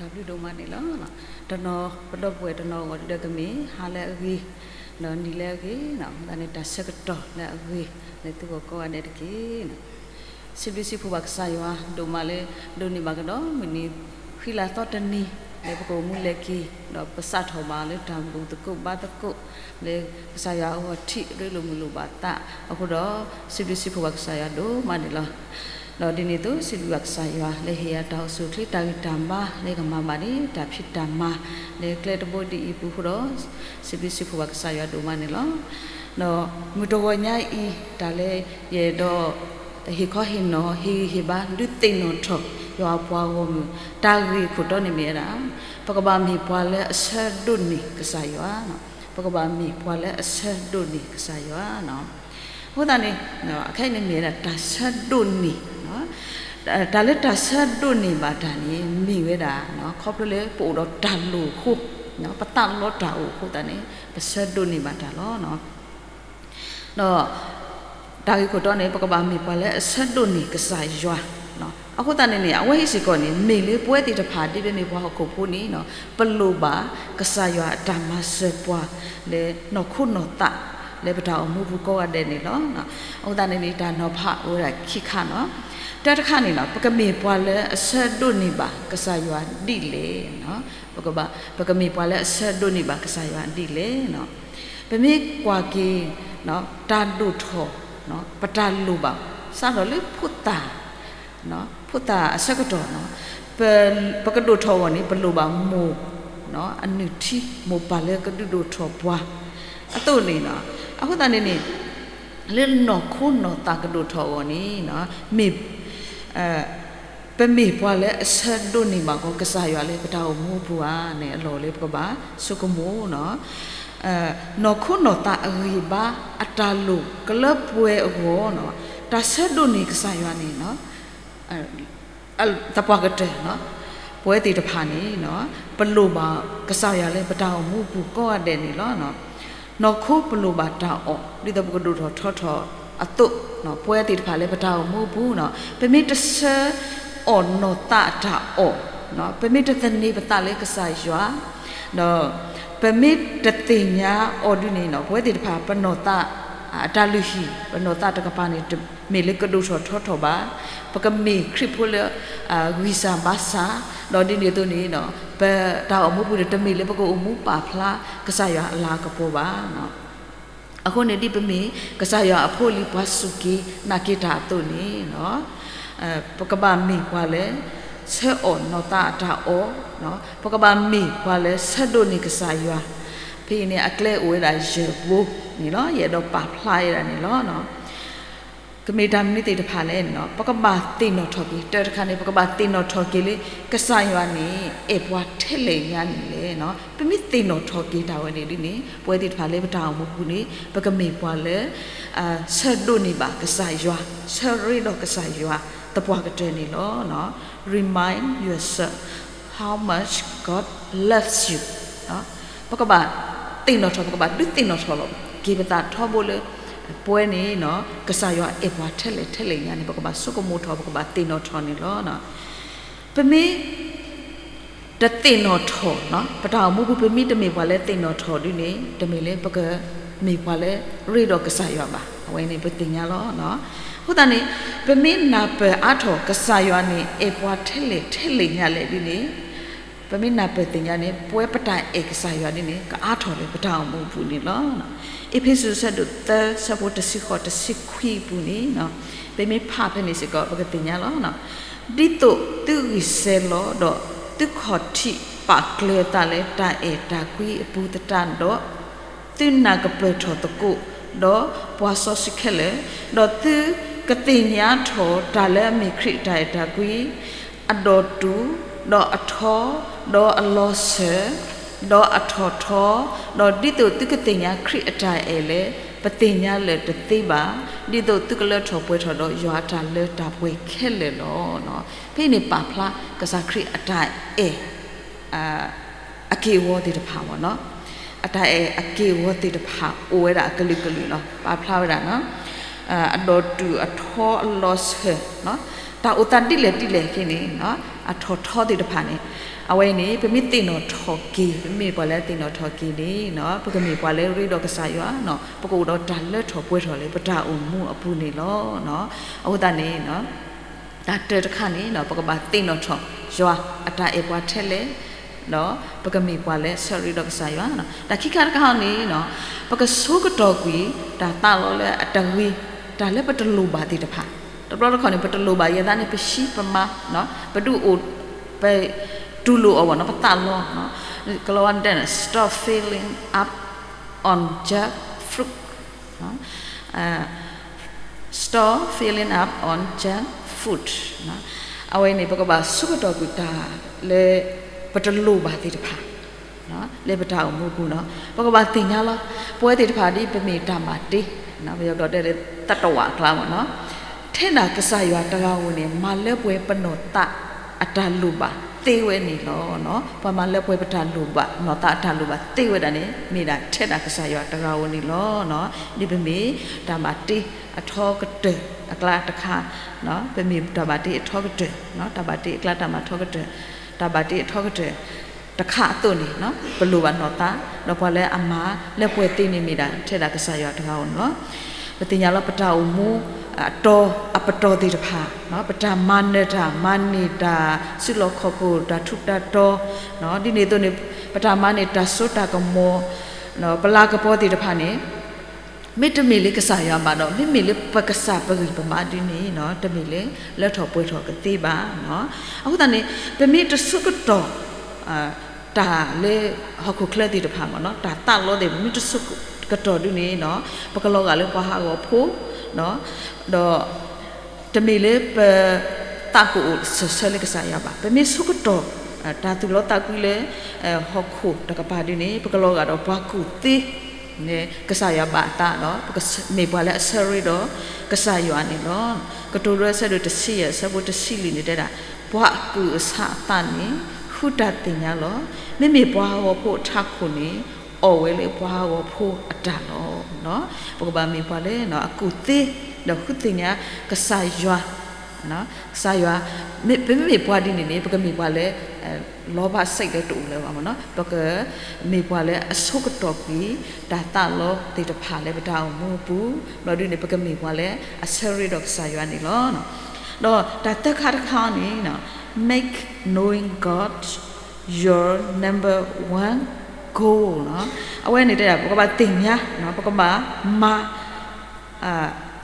တၢ်ဘျုးဒိၣ်မးန့ၣ်လီၤ. တနီၤပဒီပုၢ်ဝဲၢ်တနီၤအဂီၢ်ဒုဒီးကမ့ၢ်ဟါလၢအဂ့ၤ, ဒီးနံၤလၢအဂ့ၤ, အဃိသတးန့ၣ် တၢ်ဆၢကတီၢ်လၢအဂ့ၤ လၢသုဂီၢ်ကိးဂၤဒဲးတက့ၢ်. စံးဘျုးစံးဖှိၣ်ဘၣ်ကစၢ်ယွၤဒိၣ်မးလၢ ဒိးန့ၢ်ဘၣ်ကဒီးမုၢ်နံၤ ဃံလၤသီတနံၤ လၢပကအိၣ်မူလဲၤက့ၤ, ဒီးပစးထီၣ်ဘၣ်လၢတၢ်ဘူၣ်သကိးဘါသကိး လၢကစၢ်ယွၤအဂီၢ်ထံးရ့လိာ်မုာ်လိာ်ဘၣ်သးအဃိဒီး စံးဘျုးစံးဖှိၣ်ဘၣ်ကစၢ်ယွၤဒိၣ်မးန့ၣ်လီၤ. ဒီးဒ်န့ၣ်အသိး စံးဘျုးဘၣ်ကစၢ်ယွၤလၢဟ့ၣ်ယၤတၢ်အိၣ်ဆူၣ်အိၣ်ချ့ တၢ်ဂံၢ်တၢ်ဘါလၢကမၤဘၣ်န့ၣ် တၢ်ဖံးတၢ်မၤလၢကျဲတဘိဒ်အံၤအပူၤအဃိဒီး စံးဘျုးစံးဖှိၣ်ဘၣ်ကစၢ်ယွၤဒိၣ်မးန့ၣ်လီၤ. ဒီးမုၢ်တဂီၤညါအံၤ တၢ်လၢယအဲၣ်ဒိး ဟ့ၣ်ခီဟ့ၣ်နီၤ ဟ့ၣ်ဂံၢ်ဟ့ၣ်ဘါ ဒုးသ့ၣ်နီၣ်ထီၣ် ယွၤအပှၤဂီၢ်မုၢ် တၢ်ဂ့ၢ်ခိၣ်တီန့ၣ်မ့ၢ်ဝဲဒၣ် ပကဘၣ်မ့ၢ်ပှၤလၢအဆၢဒိးန့ၢ်ကစၢ်ယွၤ, ပကဘၣ်မ့ၢ်ပှၤလၢအဆၢဒိးန့ၢ်ကစၢ်ယွၤ. အဃိသတးန့ၣ် အခဲအံၤန့ၣ်မ့ၢ်ဝဲဒၣ်တၢ်ဆၢဒိးန့ၢ်, တၢ်လၢတၢ်ဆၢဒိးန့ၢ်ဘၣ်တၢ်န့ၣ် မ့ၢ်ဝဲဒၣ် ခီဖျိလၢပအိၣ်ဒီးတၢ်လိၣ်အဃိ, ပသးလီတၢ်အိၣ်အဃိသတးန့ၣ် ပဆၢဒိးန့ၢ်ဘၣ်တၢ်လီၤ. ဒီးတၢ်ဂ့ၢ်ခိၣ်တီန့ၣ် ပကဘၣ်မ့ၢ်ပှၤလၢအဆၢဒိးန့ၢ်ကစၢ်ယွၤ. အဃိသတးန့ၣ်န့ၣ် အဝဲအံၤစ့ၢ်ကီးန့ၣ် မ့ၢ်လၢပဝဲသ့ၣ်တဖၣ်ဒ်ပမ့ၢ်ပှၤဟီၣ်ခိၣ်ဖိန့ၣ် ပလိၣ်ဘၣ်ကစၢ်ယွၤအတၢ်မၤစၢၤပှၤ လၢနီၢ်ခိနီၢ်သး လၢပတၢ်အိၣ်မူပူၤကိးဂၤဒဲးန့ၣ်လီၤ. အဃိသတးန့ၣ်န့ၣ် တၢ်နီၤဖးအိၣ်ဝဲဒၣ်ခံခါန့ၣ်, တၢတခါန့ၣ် ပကမ့ၢ်ပှၤလၢအဆၢဒိးန့ၢ်ဘၣ်ကစၢ်ယွၤဒ်လဲၣ်. ပကမ့ၢ်ပှၤလၢအဆၢဒိးန့ၢ်ဘၣ်ကစၢ်ယွၤဒ်လဲၣ်. ပမ့ၢ်ကွၢ်က့ၤ တၢ်ဒိၣ်ထီၣ် ပတၢ်လိၣ်ဘၣ် စးထီၣ်လၢဖိသၣ်, ဖိသၣ်အဆၢကတီၢ်န့ၣ် ပကဒိၣ်ထီၣ်အဂီၢ်န့ၣ် ပလိၣ်ဘၣ်မိၢ် အနုၢ်ထံ မိၢ်ပၢ်လၢကဒုးဒိၣ်ထီၣ်ပှၤ အသိးန့ၣ်လီၤ. အဃိသတးန့ၣ်န့ၣ် လၢနီၢ်ခိနီၢ်သးကဒိၣ်ထီၣ်အဂီၢ်န့ၣ် မ့ၢ် ပမ့ၢ်ပှၤလၢအဆၢဒိးန့ၢ်ဘၣ်ကီးကစၢ်ယွၤလၢပတၢ်အိၣ်မူအပူၤဧါန့ၣ် အလီၢ်လၢပကဘၣ်ဆိကမိၣ်န့ၣ်, နီၢ်ခိနီၢ်သးအဂံၢ်ဘါ အတၢ်လိၣ်ကလၢပှဲၤအဂီၢ်န့ၣ် တၢ်ဆၢဒိးန့ၢ်ကစၢ်ယွၤန့ၣ် သပှၢ်ကတၢၢ်န့ၣ် ပဝဲသ့ၣ်တဖၣ်န့ၣ် ပလိၣ်ဘၣ်ကစၢ်ယွၤလၢပတၢ်အိၣ်မူအပူၤကိးဂၤဒဲးန့ၣ်လီၤ. နီၢ်ခိပလိၣ်ဘၣ်တၢ်အီၣ် ဒ်သိးပကဒိၣ်ထီၣ်ထီထီၣ်အသိး, ပဝဲသ့ၣ်တဖၣ်လၢပတၢ်အိၣ်မူအပူၤန့ၣ် ပမ့ၢ်တဆၢအီၣ်နီၢ်သးအတၢ်အီၣ်, ပမ့ၢ်တသန့ၤပသးလၢကစၢ်ယွၤ ဒီးပမ့ၢ်တသ့ၣ်ညါအီၤဒ်န့ၣ် ပဝဲသ့ၣ်တဖၣ် ပနီၢ်သးအတၢ်လုၢ်ဟံၣ် ပနီၢ်သးတကပၤန့ၣ် တမ့ၢ်လၢကဒိၣ်ထီၣ်ထီထီၣ်ဘၣ်. ပကမ့ၢ်ခရံာ်ဖိလၢ ဂံၢ်စၢ်ဘါစၢ်, ဒီးဒ်န့ၣ်အသိးန့ၣ် ပတၢ်အိၣ်မူပူၤန့ၣ် တမ့ၢ်လၢပကအိၣ်မူပာ်ဖျါကစၢ်ယွၤအလၤကပီၤဘၣ်. အဃိန့ၣ် ဒ်ပမ့ၢ်ကစၢ်ယွၤအဖိအလံၤ ပှၤစူၢ်က့ၤနာ်က့ၤတၢ်အသိးန့ၣ် ပကဘၣ်မ့ၢ်ပှၤလၢ ဆၢအီၣ်နီၢ်သးအတၢ်အီၣ်, ပကဘၣ်မ့ၢ်ပှၤလၢဆၢဒိးန့ၢ်ကစၢ်ယွၤ. ဖဲအံၤန့ၣ် အကျဲအိၣ်ဝဲဒၣ်ယဲၢ်ဘိန့ၣ်လီၤ. ယအဲၣ်ဒိးပာ်ဖျါဝဲဒၣ်န့ၣ်လီၤ. ကမ့ၢ်တၢ်မနုၤသ့ၣ်တဖၣ်လဲၣ်န့ၣ် ပကဘၣ်သ့ၣ်နီၣ်ထီၣ်က့ၤ တၢတခါန့ၣ် ပကဘၣ်သ့ၣ်နီၣ်ထီၣ်က့ၤလၢ ကစၢ်ယွၤန့ၣ် အဲၣ်ပှၤထဲလဲၣ်ညါန့ၣ်လဲၣ်. ပမ့ၢ်သ့ၣ်နီၣ်ထီၣ်က့ၤတၢ်ဝဲန့ၣ်ဒ်န့ၣ် ပဝဲသ့ၣ်တဖၣ်လၢပတၢ်အိၣ်မူပူၤန့ၣ် ပကမ့ၢ်ပှၤလၢ ဆၢဒိးန့ၢ်ဘၣ်ကစၢ်ယွၤ, ဆၢရ့ဒီးကစၢ်ယွၤ သပှၢ်ကတၢၢ်န့ၣ်လီၤ. Remind yourself how much God loves you. ပကဘၣ်သ့ၣ်နီၣ်ထီၣ် ပကဘၣ်ဒုးသ့ၣ်နီၣ်ထီၣ်လီၤက့ၤပသးထီဘိလၢ ပဝဲန့ၣ် ကစၢ်ယွၤအဲၣ်ပှၤထဲလဲၣ်ထဲလဲၣ်ညါန့ၣ် ပကဘၣ်ဆိကမိၣ်ထီၣ် ပကဘၣ်သ့ၣ်နီၣ်ထီၣ်န့ၣ်လီၤ. ပမ့ၢ် တသ့ၣ်နီၣ်ထီၣ်, ပတၢ်အိၣ်မူပူၤ ပမ့ၢ်တမ့ၢ်ပှၤလၢသ့ၣ်နီၣ်ထီၣ်ဒ်န့ၣ် တမ့ၢ်လၢပကမ့ၢ်ပှၤလၢရ့ဒီးကစၢ်ယွၤဘၣ်. အဝဲန့ၣ်ပသ့ၣ်ညါလီၤ. အဃိသတးန့ၣ် ပမ့ၢ်နၢ်ပၢၢ်အါထီၣ် ကစၢ်ယွၤန့ၣ် အဲၣ်ပှၤထဲလဲၣ်ထဲလဲၣ်ညါလဲၣ်ဒ်န့ၣ် ပမ့ၢ်နၢ်ပၢၢ်သ့ၣ်ညါန့ၣ် ပဝဲပတၢ်အဲၣ်ကစၢ်ယွၤဒ်န့ၣ် ကအါထီၣ်လၢပတၢ်အိၣ်မူပူၤန့ၣ်လီၤ. အ့းဖ့းစူး အဆၢဒိၣ်သၢ အဆၢဖိတဆံဃိး တဆံခွံအပူၤန့ၣ် ပမ့ၢ်ဖးဖဲန့ၣ်စ့ၢ်ကီး ပကသ့ၣ်ညါလီၤ. ဒ်သိးသုဂံၢ်စဲၤလီၤ ဒီးသုခီၣ်ထံးပာ်ကျၢၤသးလၢတၢ်အဲၣ်တၢ်ကွံအပူၤသတးဒီး, သုနာ်ကပၢၢ်ထီၣ်သကိးဒီးပှၤစီဆှံခဲလၢာ်, ဒီးသုကသ့ၣ်ညါထီၣ်တၢ်လၢအမ့ၢ်ခရံာ်အတၢ်အဲၣ်တၢ်ကွံ အဒီးတူၢ်, ဒီးအထီ, ဒီးအလီၤစၢၤ, ဒီးအထီၣ်ထီ, ဒီးဒ်သိးသုကသ့ၣ်ညါခရံာ်အတၢ်အဲၣ်လၢ ပသ့ၣ်ညါလၢာ်တသ့ဘၣ်, ဒ်သိးသုကလၢထီၣ်ပှဲၤထီၣ်ဒီးယွၤအတၢ်လၢတၢ်ပှဲၤခဲလၢာ်လီၤ. ဖဲအံၤန့ၣ်ပာ်ဖျါကစၢ်ခရံာ်အတၢ်အဲၣ် အက့ၢ်အဂီၤသ့ၣ်တဖၣ်မ့ၢ်နီၤ, အတၢ်အဲၣ်အက့ၢ်အဂီၤသ့ၣ်တဖၣ် အိၣ်ဝဲဒၣ်အကလုာ်ကလုာ်လီၤ. ပာ်ဖျါဝဲဒၣ်နီၤ, အဒီးတူၢ်အထီအလီၤစၢၤနီၤ, တၢ်အိၣ်သးဒ်လဲၣ်ဒ်လဲၣ်က့န့ၣ် အထီၣ်ထီသ့ၣ်တဖၣ်န့ၣ်, အဝဲအံၤန့ၣ် ပမ့ၢ်သ့ၣ်နီၣ်ထီၣ်က့ၤ ပမ့ၢ်ပှၤလၢသ့ၣ်နီၣ်ထီၣ်က့ၤန့ၣ် ပကမ့ၢ်ပှၤလၢရ့ဒီးကစၢ်ယွၤ, ပကအိၣ်ဒီးတၢ်လၢထီၣ်ပှဲၤထီၣ်လၢပတၢ်အိၣ်မူအပူၤန့ၣ်လီၤ. အဃိသတးန့ၣ် တၢ်တၢတခါန့ၣ် ပကဘၣ်သ့ၣ်နီၣ်ထီၣ် ယွၤအတၢ်အဲၣ်ပှၤထဲလဲၣ်, ဒီးပကမ့ၢ်ပှၤလၢဆၢရ့ဒီးကစၢ်ယွၤ, တၢ်ခံခါတခါန့ၣ် ပကဆိကတီၢ်ကွံာ် တၢ်သးလီလၢအတဂ့ၤ, တၢ်လၢပတလိၣ်ဘၣ်သ့ၣ်တဖၣ်, တဘျီတခီၣ်န့ၣ် ပတလိၣ်ဘၣ်ယဲဒၣ်န့ၣ် ပဟံးပမၤ, ပဒုးအိၣ်, ပတူၢ်လိာ်အီၤဘၣ်နီၤ ပသးလီ, ကလီၤဝါတဲန့ၣ် stop filling up on junk food, stop filling up on junk food, အဝဲန့ၣ် ပကဘၣ်ဆိကတီၢ်ကွံာ်တၢ်လၢ ပတလိၣ်ဘၣ်သ့ၣ်တဖၣ် လၢပတၢ်အိၣ်မူပူၤနီၤ ပကဘၣ်သ့ၣ်ညါလီၤ. ပဝဲသ့ၣ်တဖၣ်ဒ်ပမ့ၢ်တၢ်မၤတ့, ပယီၤကျိာ်တဲလၢ သတ္တဝါအကျါမ့ၢ်နီၤ, ထဲဒၣ်ကစၢ်ယွၤတဂၤဧိၤန့ၣ် မၤလၢပှဲၤပနီၢ်သးအတၢ်လိၣ်ဘၣ်သ့ဝဲန့ၣ်လီၤ. ပှၤမၤလၢပှဲၤပတၢ်လိၣ်ဘၣ် နီၢ်သးအတၢ်လိၣ်ဘၣ်သ့ဝဲဒၣ်န့ၣ် မ့ၢ်ဒၣ်ထဲဒၣ်ကစၢ်ယွၤတဂၤဧိၤန့ၣ်လီၤ. ဒ်ပမ့ၢ်တၢ်မၤတ့အထီကတၢၢ်အကျါတခါ, ပမ့ၢ်တၢ်မၤတ့အထီကတၢၢ်, တၢ်မၤတ့အကျါ တၢ်မၤထီကတၢၢ်, တၢ်မၤတ့အထီကတၢၢ် တခါအသိးန့ၣ် ပလိၣ်ဘၣ်နီၢ်သး, ဒီးပှၤလၢအမၤလၢပှဲၤသ့န့ၣ်မ့ၢ်ဒၣ်ထဲဒၣ်ကစၢ်ယွၤတဂၤဧိၤန့ၣ်လီၤ. ပသ့ၣ်ညါလီၤပတၢ်အိၣ်မူ အတီၤအပတီၢ်သ့ၣ်တဖၣ်, ပတၢ်မၤနၢၤတၢ်မၤန့ၢ်တၢ် စုလီၢ်ခီၣ်ခိၣ် တၢ်ထူးတၢ်တီၤ, ဒ်န့ၣ်အသိးန့ၣ် ပတၢ်မၤန့ၢ်တၢ်စိတၢ်ကမီၤ, ပလၤကပီၤသ့ၣ်တဖၣ်န့ၣ် မ့တမ့ၢ်လၢကစၢ်ယွၤဘၣ်ဒီး မ့မ့ၢ်လၢပကစၢ်ပဂံၢ်ပဘါဒ်န့ၣ် တမ့ၢ်လၢလၢထီၣ်ပှဲၤထီၣ်ကသ့ဘၣ်. အဃိသတးန့ၣ် ပမ့ၢ်တဆိကတီၢ် တၢ်လၢဟီၣ်ခိၣ်ချၢသ့ၣ်တဖၣ်မ့ၢ်နီၤ တၢ်သးလီသ့ၣ် ပမ့ၢ်တဆိကတီၢ်ဒ်န့ၣ် ပကလီၤဂာ်လၢပှၤဟးဂီၤဖိ, ဒီး တမ့ၢ်လၢပ သးကအိၣ်စၢၤဆၢလၢကစၢ်ယွၤဘၣ်. ပမ့ၢ်ဆိကတီၢ် တၢ်သူၣ်လီသးကွံလၢ ဟီၣ်ခိၣ်တကပၤဒ်န့ၣ် ပကလီၤဂာ်ဒီးပှၤကူၣ်သ့ ကစၢ်ယွၤဘၣ်အသးဒီး ပကမ့ၢ်ပှၤလၢအဆၢရ့ဒီးကစၢ်ယွၤန့ၣ်လီၤ. ကတိၤဒိအဆၢဒိၣ်တဆံယဲၢ် အဆၢဖိတဆံလွံၢ်န့ၣ်တဲဒၣ်, ပှၤအကူၣ်အဆးအသးန့ၣ် ဃုတၢ်သ့ၣ်ညါလီၤ. မ့မ့ၢ်ပှၤဟးဂီၤဖိအထးခိၣ်န့ၣ် အီၣ်ဝဲလၢပှၤဟးဂီၤဖိအတၢ်လီၤ. ပကဘၣ်မ့ၢ်ပှၤလၢအကူၣ်သ့ ဒီးဃုသ့ၣ်ညါကစၢ်ယွၤ ကစၢ်ယွၤ, ပမ့မ့ၢ်ပှၤဒ်န့ၣ်န့ၣ် ပကမ့ၢ်ပှၤလၢ လီၤဘၣ်စဲးလၢတအိၣ်လၢၤဘၣ်မ့ၢ်နီၤ ပကမ့ၢ်ပှၤလၢအဆိကတီၢ်ကွံာ် တၢ်သးလီသ့ၣ်တဖၣ်လၢပတၢ်အိၣ်မူအပူၤ, ဘျီဒ်န့ၣ် ပကမ့ၢ်ပှၤလၢအဆၢရ့ဒီးကစၢ်ယွၤန့ၣ်လီၤ. ဒီးတၢ်သၢခါတခါန့ၣ် make knowing God your number one goal နီၤ. အဝဲန့ၣ်တဲဒၣ် ပကဘၣ်သ့ၣ်ညါ, ပကဘၣ်မၤ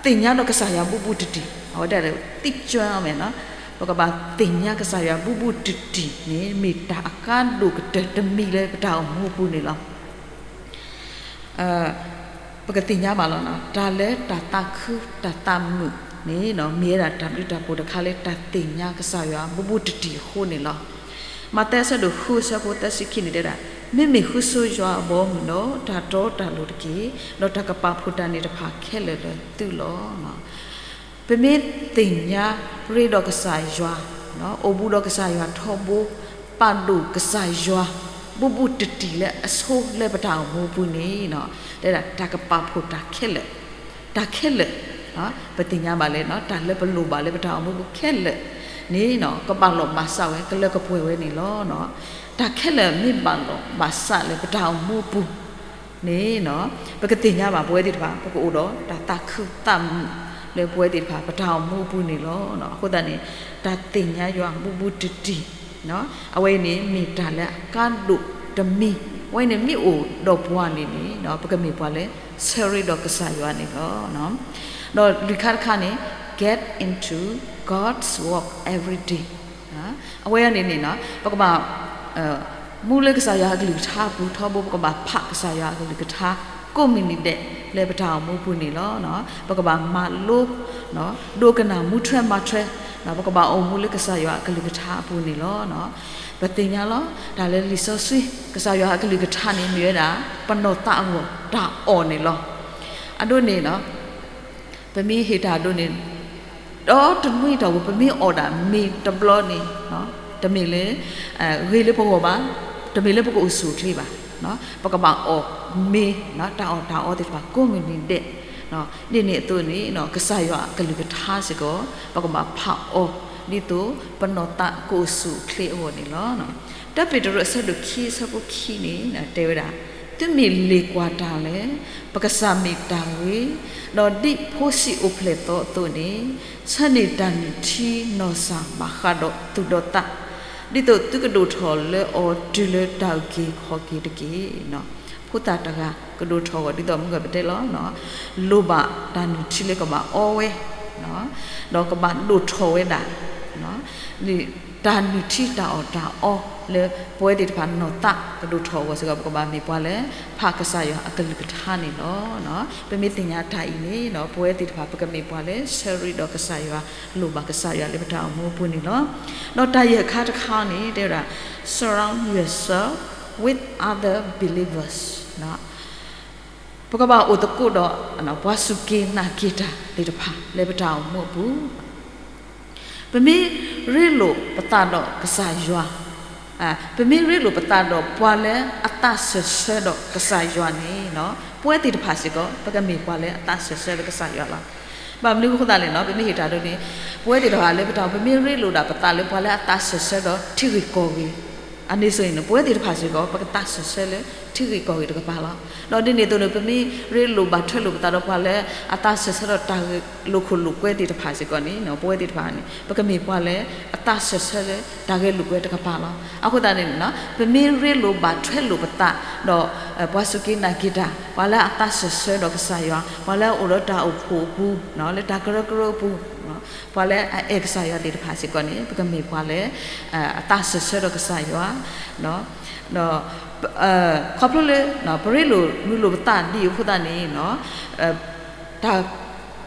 သ့ၣ်ညါဒီးကစၢ်ယွၤဘူးဘူးတံၢ်တံၢ်, အဝဲဒၣ်လၢ သိကျၢမဲနီၤ, ပကဘၣ်သ့ၣ်ညါကစၢ်ယွၤဘူးဘူးတံၢ်တံၢ်န့ၣ် မ့ၢ်တၢ်အကါဒိၣ်ကတၢၢ်တမံၤလၢပတၢ်အိၣ်မူအပူၤန့ၣ်လီၤ. ပကသ့ၣ်ညါဘၣ်လီၤ, တၢ်လၢတၢ်သးခုတၢ်သးမုာ်န့ၣ် မ့ၢ်ဝဲဒၣ်တၢ်ဘျုးတၢ်ဖှိၣ်တခါလၢတၢ်သ့ၣ်ညါကစၢ်ယွၤဘူးဘူးတံၢ်တံၢ်အဃိန့ၣ်လီၤ. မးသဲအဆၢဒိၣ်ဃု အဆၢဖိသၢဆံခံန့ၣ်တဲဒၣ်, မ့မ့ၢ်ဃုဆိယွၤအဘီအမုၢ်ဒီး တၢ်တီတၢ်လိၤတက့ၢ်, ဒီးတၢ်ကပာ်ဖှိၣ်တၢ်န့ၣ်တဖၣ်ခဲလၢာ်လၢသုလီၤ. ပမ့ၢ်သ့ၣ်ညါရ့ဒီးကစၢ်ယွၤ, အိၣ်ဘူးဒီးကစၢ်ယွၤထီဘိ, ပာ်ဒိၣ်ကစၢ်ယွၤ ဘူးဘူးတံၢ်တံၢ်လၢအဆိလၢပတၢ်အိၣ်မူအပူၤန့ၣ် တဲဒၣ်တၢ်ကပာ်ဖှိၣ်တၢ်ခဲလၢာ်, တၢ်ခဲလၢာ်, ပသ့ၣ်ညါဘၣ်လၢ တၢ်လၢပလိၣ်ဘၣ်လၢပတၢ်အိၣ်မူအပူၤခဲလၢာ်န့ၣ် ကဘၣ်လိာ်ဘၣ်စးဝဲ ကလၢကပှဲၤဝဲန့ၣ်လီၤ. တၢ်ခဲလၢာ်မ့ၢ်ဘၣ်လိာ်ဘၣ်စးလၢပတၢ်အိၣ်မူအပူၤ န့ၣ် ပကသ့ၣ်ညါဘၣ်ပဝဲသ့ၣ်တဖၣ် ပကအိၣ်ဒီးတၢ်သးခုသးမုာ်လၢပဝဲသ့ၣ်တဖၣ် ပတၢ်အိၣ်မူအပူၤန့ၣ်လီၤ. အဃိသတးန့ၣ် တၢ်သ့ၣ်ညါယွၤဘူးဘူးတံၢ်တံၢ် အဝဲအံၤန့ၣ်မ့ၢ်တၢ်လၢအကါဒိၣ်တမံၤ, အဝဲအံၤန့ၣ်မ့ၢ်အိၣ်ဒီးပှၤန့ၣ်န့ၣ် ပကမ့ၢ်ပှၤလၢဆၢရ့ဒီးကစၢ်ယွၤန့ၣ်လီၤ. ဒီးလွံၢ်ခါတခါန့ၣ် get into God's walk every day အဝဲအံၤန့ၣ်န့ၣ် ပကဘၣ် မူလၢကစၢ်ယွၤအကလုၢ်ကထါအပူၤထီဘိ ပကဘၣ်ဖးကစၢ်ယွၤအကလုၢ်ကထါ ကိးမုၢ်နံၤဒဲးလၢပတၢ်အိၣ်မူအပူၤန့ၣ်လီၤ. ပကဘၣ်မၤလိ ဒိကနၣ်မူထွဲမၤထွဲ, ပကဘၣ်အိၣ်မူလၢကစၢ်ယွၤအကလုၢ်ကထါအပူၤန့ၣ်လီၤ. ပသ့ၣ်ညါလီၤ တၢ်လၢလံာ်စီဆှံ ကစၢ်ယွၤအကလုၢ်ကထါန့ၣ် မ့ၢ်ဝဲဒၣ် ပနီၢ်သးအဂီၢ်တၢ်အီၣ်န့ၣ်လီၤ. အဒိန့ၣ် ပမ့ၢ်ဟ့ၣ်တၢ်ဒိန့ၣ် ဒီတနွံအတီၢ်ပူၤ ပမ့ၢ်အီၣ်ဒၣ်မ့ၤတဘျီန့ၣ် တမ့ၢ်လၢ ဂ့ၤလၢပဂီၢ်ဘၣ်, တမ့ၢ်လၢပကအိၣ်ဆူၣ်အိၣ်ချ့ဘၣ်. ပကဘၣ်အီၣ်မ့ၤ တၢ်အီၣ်တၢ်အီသ့ၣ်တဖၣ်ကိးမုၢ်နံၤဒဲး. ဒ်န့ၣ်အသိးန့ၣ် ကစၢ်ယွၤအကလုၢ်ကထါစ့ၢ်ကီး ပကဘၣ်ဖးအီၤ ဒ်သိးပနီၢ်သးကအိၣ်ဆူၣ်အိၣ်ချ့အဂီၢ်န့ၣ်လီၤ. တၢ်ပ့းတရူးအဆၢဒိၣ်ခံအဆၢဖိခံန့ၣ် တဲဝဲဒၣ်, သုမ့ၢ်လ့ၤကွၢ်တၢ်လၢ ပကစၢ်မ့ၢ်တၢ်ဂ့ၤ, ဒီးဒ်ဖိဆံးအိၣ်ဖျဲၣ်သီအသိးန့ၣ်, ဆၢန့ၢ်တၢ်နုၢ်ထံနီၢ်စၢ်ဘၣ်ဃးဒီးသူၣ်ဒီးသး, ဒ်သိးသုကဒိၣ်ထီၣ်လၢအီၤတုၤလၢတၢ်အုၣ်က့ၤခီၣ်က့ၤတက့ၢ်. ဖိသၣ်တဂၤကဒိၣ်ထီၣ်အဂီၢ် ဒ်သိးမုၢ်ဂီၤပတဲလီၤ, လိၣ်ဘၣ်တၢ်နုၢ်ထံလၢကဘၣ်အီဝဲ, ဒီးကဘၣ်ဒိၣ်ထီၣ်ဝဲဒၣ် တၢ်နုၢ်ထံတၢ်အီၣ်တၢ်အီလၢပဝဲသ့ၣ်တဖၣ်နီၢ်သးကဒိၣ်ထီၣ်အဂီၢ်စ့ၢ်ကီး ပကဘၣ်မ့ၢ်ပှၤလၢ ဖးကစၢ်ယွၤအကလုၢ်ကထါန့ၣ်လီၤ. ပမ့ၢ်သ့ၣ်ညါတၢ်အံၤန့ၣ် ပဝဲသ့ၣ်တဖၣ် ပကမ့ၢ်ပှၤလၢဆၢရ့ဒီးကစၢ်ယွၤ, လိၣ်ဘၣ်ကစၢ်ယွၤလၢပတၢ်အိၣ်မူအပူၤန့ၣ်လီၤ. ဒီးတၢ်ယဲၢ်ခါတခါန့ၣ် တဲဝဲဒၣ်, surround yourself with other believers. ပကဘၣ်အိၣ်သကိးဒီး ပှၤစူၢ်က့ၤနာ်က့ၤတၢ်သ့ၣ်တဖၣ်လၢပတၢ်အိၣ်မူအပူၤ ပမ့ၢ်ရ့လိာ်ပသးဒီးကစၢ်ယွၤ, ပမ့ၢ်ရ့လိာ်ပသးဒီးပှၤလၢအသးစၢၢ်ဆၢဒီးကစၢ်ယွၤန့ၣ်, ပဝဲသ့ၣ်တဖၣ်စ့ၢ်ကီး ပကမ့ၢ်ပှၤလၢအသးစၢၢ်ဆၢဒီးကစၢ်ယွၤလီၤ. ဘၣ်မနုၤအဃိသတးန့ၣ် ပမ့ၢ်ဟ့ၣ်တၢ်ဒ်န့ၣ်, ပဝဲသ့ၣ်တဖၣ်လၢပတၢ်အိၣ်မူ ပမ့ၢ်ရ့လိာ်ဒၣ်ပသးလၢပှၤလၢအသးစၢၢ်ဆၢဒီးထံဂ့ၢ်ကီၢ်ဂ့ၢ် အန့ၣ်အသိးန့ၣ် ပဝဲသ့ၣ်တဖၣ်စ့ၢ်ကီး ပကသးစၢၢ်ဆၢလၢထံဂ့ၢ်ကီၢ်ဂ့ၢ်တကပၤလီၤ. ဒီးဒ်န့ၣ်အသိးန့ၣ် ပမ့ၢ်ရ့လိာ်ဘၣ်ထွဲလိာ်ပသးဒီးပှၤလၢအသးစၢၢ်ဆၢဒီးတၢ်ဂ့ၢ်လိာ်ခိၣ်လိာ်ကွဲသ့ၣ်တဖၣ်စ့ၢ်ကီးန့ၣ် ပဝဲသ့ၣ်တဖၣ်န့ၣ် ပကမ့ၢ်ပှၤလၢအသးစၢၢ်ဆၢလၢတၢ်ဂ့ၢ်လိာ်ကွဲတကပၤလီၤ. အဃိသတးန့ၣ် ပမ့ၢ်ရ့လိာ်ဘၣ်ထွဲလိာ်ပသးဒီး ပှၤစူၢ်က့ၤနာ်က့ၤတၢ်, ပှၤလၢအသးစၢၢ်ဆၢဒီးကစၢ်ယွၤ, ပှၤလၢအအိၣ်ဒီးတၢ်အိၣ်ဖှိၣ်အပူၤ, လၢတၢ်ကရၢကရိအပူၤ, ပှၤလၢအအဲၣ်ကစၢ်ယွၤသ့ၣ်တဖၣ်စ့ၢ်ကီးန့ၣ် ပကမ့ၢ်ပှၤလၢ အသးစၢၢ်ဆၢဒီးကစၢ်ယွၤ, ဒီး ခီဖျိလၢ ပရ့လိာ်မုာ်လိာ်ပသးဒ်အဃိသတးန့ၣ် တၢ်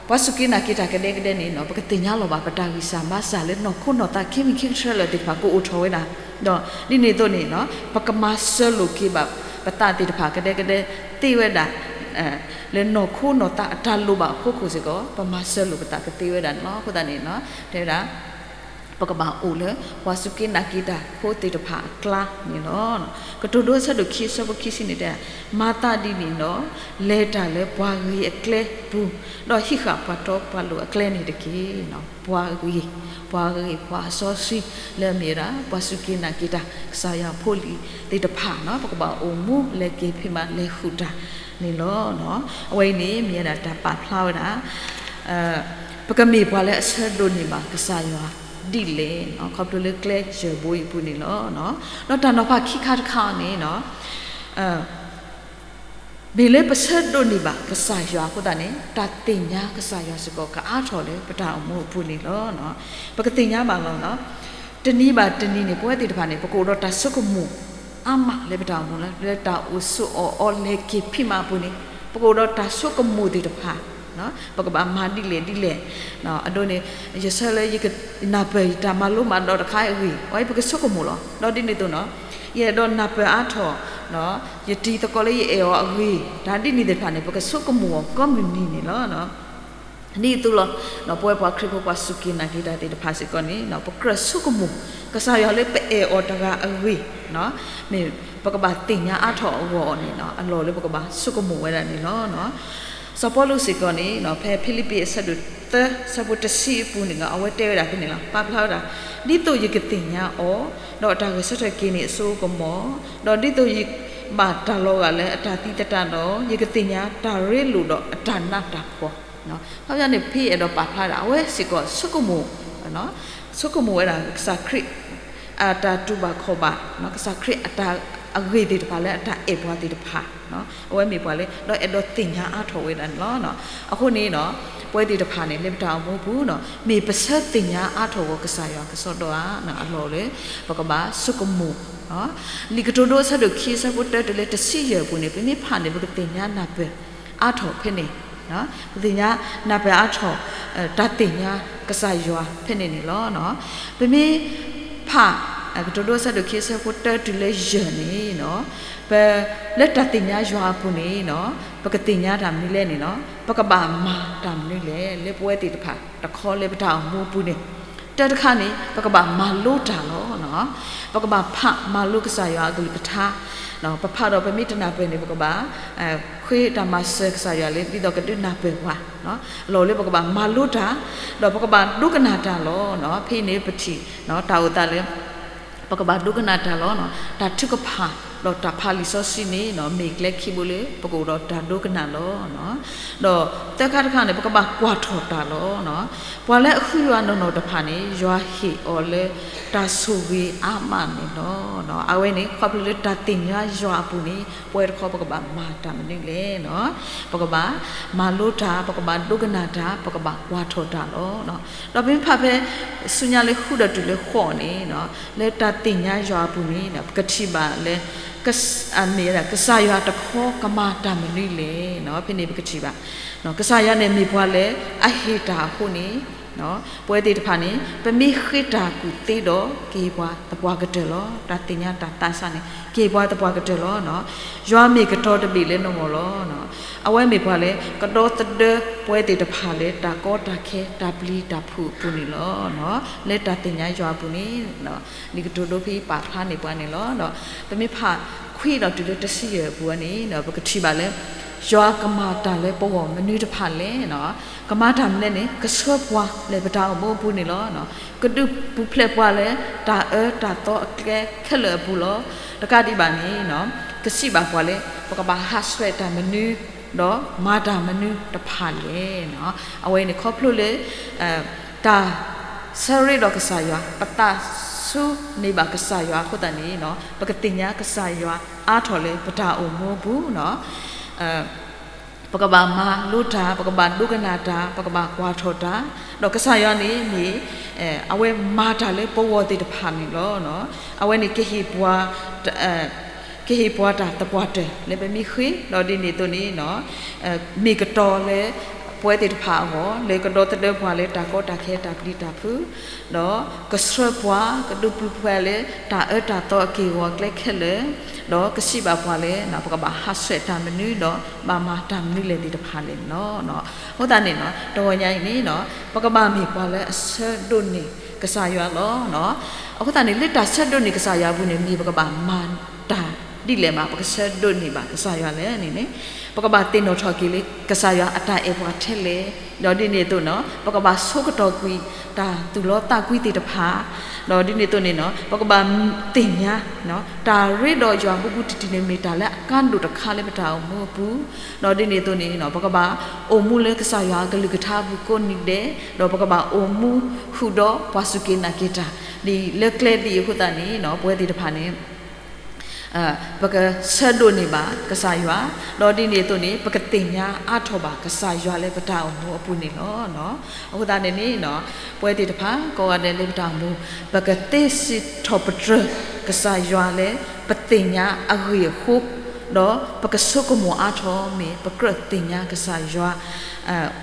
ပှၤစူၢ်က့ၤနာ်က့ၤတၢ်ကဒဲကဒဲန့ၣ် ပကသ့ၣ်ညါလီၤဘၣ်ပတၢ်ဂံၢ်စၢ်ဘါစၢ်လၢနီၢ်ခိနီၢ်သးခံမံၤခံကတၢၢ်လၢာ်သ့ၣ်တဖၣ်ကအိၣ်ထီၣ်ဝဲဒၣ်, ဒီးဒ်န့ၣ်အသိးန့ၣ် ပကမၤစၢၤလိာ်က့ၤဘၣ်ပသးသ့ၣ်တဖၣ်ကဒဲကဒဲသ့ဝဲဒၣ် လၢနီၢ်ခိနီၢ်သးအတၢ်လိၣ်ဘၣ်အဖီခိၣ်စ့ၢ်ကီး ပမၤစၢၤလိာ်ပသးကသ့ဝဲဒၣ်န့ၣ်လီၤ. အဃိသတးန့ၣ် တဲဝဲဒၣ် ပကဘၣ်အိၣ်လၢပှၤစူၢ်က့ၤနာ်က့ၤတၢ်ဖိသ့ၣ်တဖၣ်အကျါန့ၣ်လီၤ. ကတိၤဒိအဆၢဒိၣ်ခံအဆၢဖိခံဆံန့ၣ်တဲ, မၤသးဒ်န့ၣ်ဒီး လဲၤတၢ်လၢပှၤဂ့ၤအကျဲပူၤ, ဒီးဟံးဃာ်ပှၤတီပှၤလိၤအကျဲန့ၣ်တက့ၢ်. ပှၤဂ့ၤ, ပှၤဂ့ၤ, ပှၤအစီဆှံလၢအမ့ၢ်ဝဲဒၣ် ပှၤစူၢ်က့ၤနာ်က့ၤတၢ် ကစၢ်ယွၤဖိလံၤသ့ၣ်တဖၣ်န့ၣ် ပကဘၣ်အိၣ်မူလဲၤက့ၤဖံးမၤလဲၤဃုာ်တၢ်န့ၣ်လီၤ. အဝဲအံၤန့ၣ် မ့ၢ်ဝဲဒၣ်တၢ်ပာ်ဖျါဝဲဒၣ် ပကမ့ၢ်ပှၤလၢအဆၢဒိးန့ၢ်ဘၣ်ကစၢ်ယွၤဒ်လဲၣ်, ခီဖျိလၢကျဲယဲၢ်ဘိအံၤအပူၤန့ၣ်လီၤ. ဒီးတၢ်နီၤဖးခံခါတခါန့ၣ် မ့ၢ်လၢပဆၢဒိးန့ၢ်ဘၣ်ကစၢ်ယွၤအဃိသတးန့ၣ် တၢ်သ့ၣ်ညါကစၢ်ယွၤစ့ၢ်ကီးကအါထီၣ်လၢပတၢ်အိၣ်မူအပူၤန့ၣ်လီၤ. ပကသ့ၣ်ညါဘၣ်လီၤ. တနံၤဘၣ်တနံၤန့ၣ် ပဝဲသ့ၣ်တဖၣ်န့ၣ် ပကအိၣ်ဒီးတၢ်ဆိကမိၣ်အါမးလၢပတၢ်အိၣ်မူလၢ လၢတၢ်အိၣ်ဆိးအီၣ်အီလဲၤက့ၤဖံးမၤအပူၤန့ၣ် ပကအိၣ်ဒီးတၢ်ဆိကမိၣ်သ့ၣ်တဖၣ် ပကဘၣ်မၤဒ်လဲၣ်ဒ်လဲၣ်, အဒိန့ၣ် ယဆၢလၢယကနၢ်ပၢၢ်ယတၢ်မၤလိမၤဒိးတခါအံၤအဂ့ၢ် အဝဲပကဆိကမိၣ်လီၤ. ဒီးဒ်န့ၣ်အသိးန့ၣ် ယအဲၣ်ဒိးနၢ်ပၢၢ်အါထီၣ် ယတံၤသကိးလၢယအဲၣ်အီၤအဂ့ၢ် တၢ်ဒ်န့ၣ်သ့ၣ်တဖၣ်န့ၣ် ပကဆိကမိၣ်အီၤကိးမုၢ်နံၤန့ၣ်လီၤ. ဒ်သိးလီၤ ပဝဲပှၤခရံာ်ဖိပှၤစူၢ်က့ၤနာ်က့ၤတၢ်သ့ၣ်တဖၣ်စ့ၢ်ကီးန့ၣ် ပကြၢးဆိကမိၣ် ကစၢ်ယွၤလၢပအဲၣ်အီၤတဂၤအဂ့ၢ် မ့ၢ်ပကဘၣ်သ့ၣ်ညါအါထီၣ်အဂီၢ်န့ၣ် အလီၢ်လၢပကဘၣ်ဆိကမိၣ်ဝဲဒၣ်န့ၣ်လီၤ. စီၤပီလူးစ့ၢ်ကီးန့ၣ် ဖဲဖံလံးပံၤအဆၢဒိၣ်သၢ ဆၢဖိတဆံအပူၤန့ၣ် အဝဲတဲဝဲဒၣ်ဖဲန့ၣ်လီၤ. ပာ်ဖျါဝဲဒၣ် ဒ်သိးယကသ့ၣ်ညါအီၤ ဒီးအတၢ်ဂဲၤဆၢထၢၣ်က့ၤန့ၣ်အစိအကမီၤ, ဒီးဒ်သိးယဘၣ်တၢ်လီၤဂာ်လၢအတၢ်သံသတးဒီး ယကသ့ၣ်ညါတၢ်ရ့လိာ်ဒီးအတၢ်နးတၢ်ဖှီၣ် ခီပညီန့ၣ် ဖဲအဲၣ်ဒိးပာ်ဖျါဒၣ် အဝဲစ့ၢ်ကီးဆိကမိၣ် ဆိကမိၣ်ဝဲဒၣ်ကစၢ်ခရံာ် အတၢ်တူၢ်ဘၣ်ခီၣ်ဘၣ် ကစၢ်ခရံာ်အတၢ်အဂ့ၢ်သ့ၣ်တဖၣ်လၢအတၢ်အဲၣ်ပှၤသ့ၣ်တဖၣ် အဝဲမ့ၢ်ပှၤလၢ ဒီးအဲၣ်ဒိးသ့ၣ်ညါအါထီၣ်ဝဲဒၣ်န့ၣ်လီၤ. အဃိန့ၣ် ပဝဲသ့ၣ်တဖၣ်န့ၣ် လၢပတၢ်အိၣ်မူပူၤ မ့ၢ်ပဆၢသ့ၣ်ညါအါထီၣ်ဂီၤကစၢ်ယွၤကစီဒီဧါ အလီၢ်လၢ ပကဘၣ်ဆိကမိၣ် လံာ်ကတိၤဒိအဆၢဒိၣ်ခံ အဆၢဖိတၢတုၤလၢတဆံယဲၢ်အပူၤန့ၣ် ပမ့ၢ်ဖးန့ၣ် ပကသ့ၣ်ညါနၢ်ပၢၢ်အါထီၣ်ဖဲန့ၣ် ပသ့ၣ်ညါနၢ်ပၢၢ်အါထီၣ် တၢ်သ့ၣ်ညါကစၢ်ယွၤဖဲန့ၣ်န့ၣ်လီၤ. ပမ့ၢ်ဖး ကတိၤဒိအဆၢဒိၣ်ခံ အဆၢဖိတၢတုၤလၢယဲၢ်န့ၣ် ပ လၢတၢ်သ့ၣ်ညါယွၤအပူၤန့ၣ် ပကသ့ၣ်ညါတၢ်မနုၤလဲၣ်န့ၣ်လီၤ. ပကဘၣ်မၤတၢ်မနုၤလဲၣ် လၢပဝဲသ့ၣ်တဖၣ်တခီလၢပတၢ်အိၣ်မူအပူၤန့ၣ် တၢ်တခါန့ၣ် ပကဘၣ်မၤလိတၢ်လီၤ. ပကဘၣ်ဖးမၤလိကစၢ်ယွၤအကလုၢ်ကထါ, ပဖးဒီးပမ့ၢ်တနၢ်ပၢၢ်န့ၣ် ပကဘၣ် ဃ့တၢ်မၤစၢၤကစၢ်ယွၤလၢ ဒ်သိးကဒုးနၢ်ပၢၢ်ပှၤ, အလီၢ်လၢပကဘၣ်မၤလိတၢ်, ဒီးပကဘၣ်ဒိကနၣ်တၢ်လီၤ. ဖဲအံၤန့ၣ်ပထံၣ် တၢ်အိၣ်သးလၢ ပကဘၣ်ဒိကနၣ်တၢ်လီၤ. တၢ်ထုကဖၣ် ဒီးတၢ်ဖးလံာ်စီဆှံန့ၣ် မ့ၢ်ကျဲခံဘိလၢ ပကအိၣ်ဒီးတၢ်ဒိကနၣ်လီၤ. ဒီးသၢခါတခါန့ၣ် ပကဘၣ်ကွၢ်ထီၣ်တၢ်လီၤ. ပှၤလၢအဃုယွၤနီၢ်နီၢ်တဖၣ်န့ၣ် ယွၤဟ့ၣ်အီၤလၢတၢ်ဆိၣ်ဂ့ၤအါမးန့ၣ်လီၤ. အဝဲန့ၣ် ခီဖျိလၢတၢ်သ့ၣ်ညါယွၤအပူၤန့ၣ် ပဝဲတခီပကဘၣ်မၤတၢ်မနုၤလဲၣ်. ပကဘၣ်မၤလိတၢ်, ပကဘၣ်ဒိကနၣ်တၢ်, ပကဘၣ်ကွၢ်ထီၣ်တၢ်လီၤ. ဒီးပမ့ၢ်ဖးဖဲ ဆူညါလၢဃုဒီးတုၤလၢဃိးန့ၣ် လၢတၢ်သ့ၣ်ညါယွၤအပူၤန့ၣ် ပကထံၣ်ဘၣ်လၢ မ့ၢ်ကစၢ်ယွၤတခီကမၤတၢ်မနုၤလဲၣ်. ဖဲန့ၣ်ပကထံၣ်ဘၣ် ကစၢ်ယွၤန့ၣ်မ့ၢ်ပှၤလၢအဟ့ၣ်တၢ်အဃိန့ၣ် ပဝဲသ့ၣ်တဖၣ်န့ၣ် ပမ့ၢ်ဃ့တၢ်ကူၣ်သ့ဒီး ကဟ့ၣ်ပှၤသပှၢ်ကတၢၢ်လီၤ. တၢ်သ့ၣ်ညါတၢ်သးစၢ်န့ၣ် ကဟ့ၣ်ပှၤသပှၢ်ကတၢၢ်လီၤ. ယွၤမ့ၢ်ကတီၤတဘ့ၣ်လၢနဂီၢ်လီၤ. အဝဲမ့ၢ်ပှၤလၢ ကဒီသဒၢပဝဲသ့ၣ်တဖၣ်လၢ တၢ်ကီတၢ်ခဲ တၢ်ပျံၤတၢ်ဖုးအပူၤန့ၣ်လီၤ. လၢတၢ်သ့ၣ်ညါယွၤအပူၤန့ၣ် လံာ်ကတိၤဒိဖဲအံၤပာ်ဖျါန့ၢ်ပှၤန့ၣ်လီၤ. ဒီးပမ့ၢ်ဖးခွံဒီးတုၤလၢတဆံယဲၢ်အပူၤန့ၣ် ပကထံၣ်ဘၣ်လၢ ယွၤကမၤတၢ်လၢပဂီၢ်မနုၤတဖၣ်လဲၣ်. ကမၤတၢ်မနုၤလဲၣ်န့ၣ် ကဆှၢပှၤလၢပတၢ်အိၣ်မူအပူၤန့ၣ်လီၤ. ကဒုးပူၤဖျဲးပှၤလၢ တၢ်အၢတၢ်သီအကျဲခဲလၢာ်အပူၤလီၤ. တကးဒံးဘၣ်န့ၣ် ကစံးဘၣ်ပှၤလၢ ပကဘၣ်ဟးဆှဲးတၢ်မနုၤ ဒီးမၤတၢ်မနုၤတဖၣ်လဲၣ်. အဝဲန့ၣ်ခီဖျိလၢ တၢ်ဆၢရ့ဒီးကစၢ်ယွၤ ပသးဆူန့ၢ်ဘၣ်ကစၢ်ယွၤအဃိသတးန့ၣ် ပကသ့ၣ်ညါကစၢ်ယွၤအါထီၣ်လၢပတၢ်အိၣ်မူအပူၤ ပကဘၣ်မၤလိတၢ်, ပကဘၣ်ဒိကနၣ်တၢ်, ပကဘၣ်ကွၢ်ထီၣ်တၢ်, ဒီးကစၢ်ယွၤန့ၣ်မ့ၢ် အဝဲမၤတၢ်လၢပဂီၢ်သ့ၣ်တဖၣ်န့ၣ်လီၤ. အဝဲန့ၣ် ကဟ့ၣ်ပှၤတၢ်သပှၢ်တၢၢ်လၢပမ့ၢ်ဃ့, ဒီးဒ်န့ၣ်အသိးန့ၣ် မ့ၢ်ကတီၤလၢပဝဲသ့ၣ်တဖၣ်အဂီၢ် လၢကဒီသဒၢပှၤလၢတၢ်ကီတၢ်ခဲတၢ်ပျံၤတၢ်ဖုး, ဒီးကဆှၢပှၤ ကဒုးပူၤဖျဲးလၢ တၢ်အၢတၢ်သီအက့ၢ်အဂီၤအကျဲခဲလၢာ်, ဒီးကစံးဘၣ်ပှၤလၢ ပကဘၣ်ဟးဆှဲးတၢ်မနုၤ ဒီးဘၣ်မၤတၢ်မနုၤလဲၣ်သ့ၣ်တဖၣ်န့ၣ်လီၤ. အဃိသတးန့ၣ် တဂီၤညါအံၤန့ၣ် ပကဘၣ်မ့ၢ်ပှၤလၢအဆၢဒိးန့ၢ်ကစၢ်ယွၤလီၤ. အဃိသတးန့ၣ် လၢတၢ်ဆၢဒိးန့ၢ်ကစၢ်ယွၤအပူၤန့ၣ် မ့ၢ်ပကဘၣ်မၤတၢ်ဒ်လဲၣ်ဘၣ် ပကဆၢဒိးန့ၢ်ဘၣ်ကစၢ်ယွၤလဲၣ်န့ၣ်န့ၣ် ပကဘၣ်သ့ၣ်နီၣ်ထီၣ်က့ၤလၢ ကစၢ်ယွၤအတၢ်အဲၣ်ပှၤထဲလဲၣ်, ဒီးဒ်န့ၣ်အသိးန့ၣ် ပကဘၣ်ဆိကတီၢ်ကွံာ်တၢ်သူၣ်လီသးကွံသ့ၣ်တဖၣ်, ဒီးဒ်န့ၣ်အသိးန့ၣ် ပကဘၣ်သ့ၣ်ညါ တၢ်ရ့ဒီးယွၤဘူးဘူးတံၢ်တံၢ်န့ၣ် မ့ၢ်တၢ်လၢအကါဒိၣ်တခါလၢပတၢ်အိၣ်မူအပူၤ, ဒီးဒ်န့ၣ်အသိးန့ၣ် ပကဘၣ်အိၣ်မူလၢကစၢ်ယွၤအကလုၢ်ကထါအပူၤကိးနံၤဒဲး, ဒီးပကဘၣ်အိၣ်မူဃုာ်ဒီးပှၤစူၢ်က့ၤနာ်က့ၤတၢ် ဒ်လၢကျဲဒ်အံၤအဃိသတးန့ၣ် ပဝဲသ့ၣ်တဖၣ်န့ၣ် ပကဆၢဒိးန့ၢ်ဘၣ်ကစၢ်ယွၤ, ဒီးဒ်န့ၣ်အသိးန့ၣ် ပကသ့ၣ်ညါအါထီၣ်ဘၣ်ကစၢ်ယွၤလၢပတၢ်အိၣ်မူအပူၤန့ၣ်လီၤ. အဃိသတးန့ၣ်န့ၣ် ပဝဲသ့ၣ်တဖၣ်ကိးဂၤဒဲးလၢပတၢ်အိၣ်မူ ပကသ့စံးထီၣ်ပတြၢၤကစၢ်ယွၤလၢ ပသ့ၣ်ညါအဂ့ၢ်အဃိ, ဒီးပကဆိကမိၣ်အါထီၣ်မ့ၢ်ပကြၢးသ့ၣ်ညါကစၢ်ယွၤ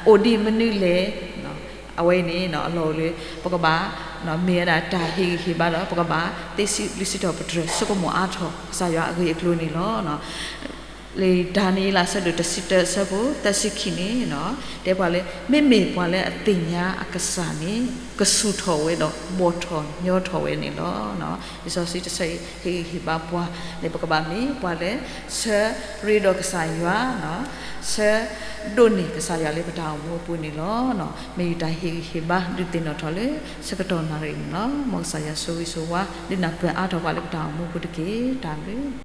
အိၣ်ဒ်မနုၤလဲၣ် အဝဲအံၤန့ၣ် အလီၢ်အိၣ်လၢ ပကဘၣ် မ့ၢ်ဝဲဒၣ်တၢ်ဟ့ၣ်ဂံၢ်ဟ့ၣ်ဘါဒီး ပကဘၣ်သ့စံးဘျုးစံးထီၣ်ပတြၢၤ ဆိကမိၣ်အါထီၣ် ကစၢ်ယွၤအဂ့ၢ်အကျိၤန့ၣ်လီၤ. လံာ်ဒၤနံးယ့လး အဆၢဒိၣ်တဆံတၢ အဆၢဖိသၢဆံခံန့ၣ် တဲပှၤလၢ မ့မ့ၢ်ပှၤလၢအသ့ၣ်ညါအကစၢ်န့ၣ် ကဆူၣ်ထီၣ်ဝဲဒီးဘီၣ်ထီၣ်ညီထီၣ်ဝဲန့ၣ်လီၤ. လံာ်စီဆှံတဆၢအံၤ ဟ့ၣ်ဂံၢ်ဟ့ၣ်ဘါပှၤ လၢပကဘၣ်မ့ၢ်ပှၤလၢ ဆၢရ့ဒီးကစၢ်ယွၤ ဆၢဒိးန့ၢ်ကစၢ်ယွၤလၢပတၢ်အိၣ်မူအပူၤန့ၣ်လီၤ. မ့ၢ်ယတၢ်ဟ့ၣ်ဂံၢ်ဟ့ၣ်ဘါဒုးသ့ၣ်နီၣ်ထီၣ်လၢ ဆၢကတီၢ်နၣ်ရံၣ်န့ၣ်လီၤ. မ်ကစၢ်ယွၤဆိၣ်ဂ့ၤဆိၣ်ဝါ ဒုးနၢ်ပၢၢ်အါထီၣ်ပှၤလၢပတၢ်အိၣ်မူအပူၤတက့ၢ်. တၢ်ဘျုး